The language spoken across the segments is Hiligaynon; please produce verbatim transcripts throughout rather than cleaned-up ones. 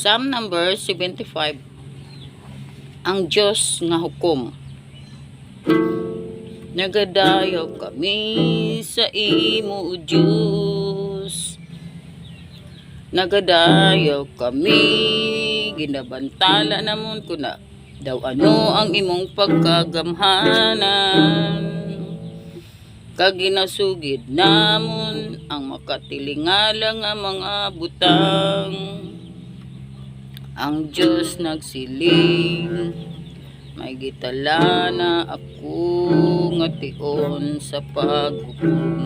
Psalm number seventy-five. Ang Dios nga hukom. Nagadayaw kami sa imo, O Dios. Nagadayaw kami, ginabantala namon ko na daw ano ang imong pagkagamhanan. Kag ginasugid namon ang makatilingala nga mga butang. Ang Dios nagsiling, may gitala na ako nga tion sa paghukom,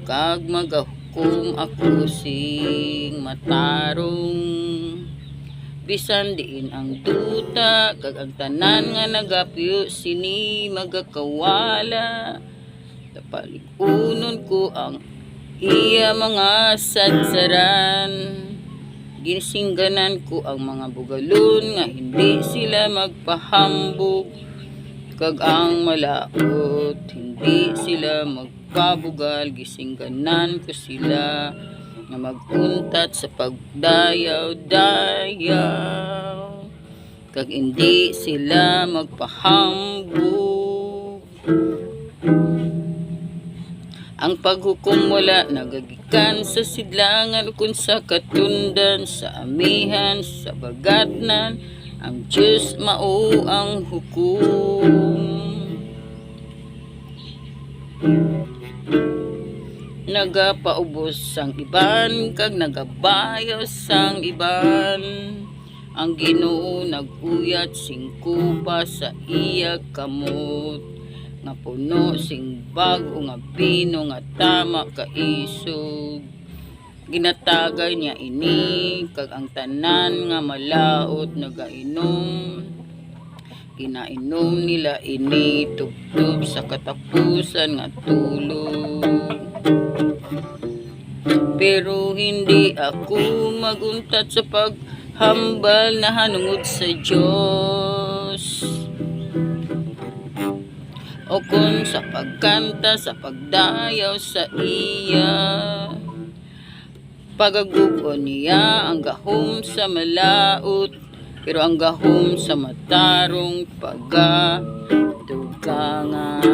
kag magahukom ako sing matarong. Bisan diin ang duta kag ang tanan nga nagapyo sini magakawala, tapalig-unon ko ang iya mga sadsaran. Ginsingganan ko ang mga bugalon nga hindi sila magpahambog, kag ang malaut hindi sila magpabugal. Gisingganan ko sila nga mag-untat sa pagdayaw-dayaw, kag indi sila magpahambog. Ang paghukom wala nagagikan sa sidlangan ukon sa katundan, sa amihan, sa bagatnan. Ang Dios mao ang hukom. Nagapaubos sang iban kag nagabayaw sang iban. Ang Ginoo nag-uyat sing kupa sa iya kamot, nga puno sing bag-o nga bino nga tama kaisog. Ginatagay niya ini, kag ang tanan nga malaut nagainom. Ginainom nila ini tubtob sa katapusan nga tulog. Pero hindi ako maguntat sa paghambal nahanungod sa Dios, o kon sa pagkanta sa pagdayaw sa iya. Pagagub-on niya ang gahom sa malaut, pero ang gahom sa matarong pagadugangan.